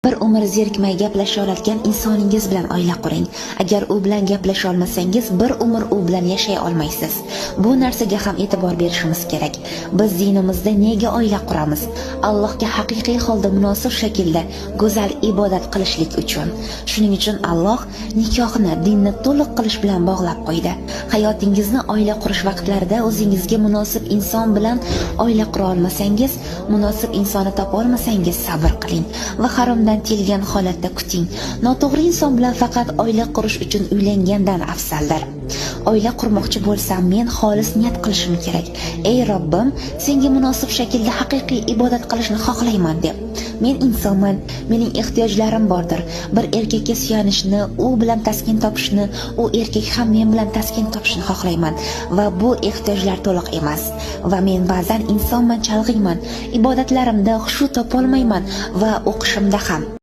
Bir umr zerikmay gaplasha oladigan insoningiz bilan oila quring. Agar u bilan gaplasha olmasangiz, bir umr u bilan yashay olmaysiz. Bu narsaga ham e'tibor berishimiz kerak. Biz dinimizda nega oila quramiz? Allohga haqiqiy holda munosib shaklda go'zal ibodat qilishlik uchun. Shuning uchun Alloh nikohni dinni to'liq qilish bilan bog'lab qo'ydi. Hayotingizni oila qurish vaqtlarida o'zingizga munosib inson bilan oila qura olmasangiz, munosib insonni topa olmasangiz, sabr qiling va haromdan tiyilgan holatda kuting. Noto'g'ri inson bilan faqat oila qurish uchun uylangandan afzaldir. Oila qurmoqchi bo'lsam, men xolis niyat qilishim kerak. Ey Robbim, senga munosib shaklda haqiqiy ibodat qilishni xohlayman deb. Men insonman, mening ehtiyojlarim bordir. Bir erkakka suyanishni, u bilan taskin topishni, u erkak ham men bilan taskin topishni xohlayman va bu ehtiyojlar to'liq emas. Va men ba'zan insonman, chalg'iyman. Ibodatlarimda xushu topolmayman va o'qishimda ham.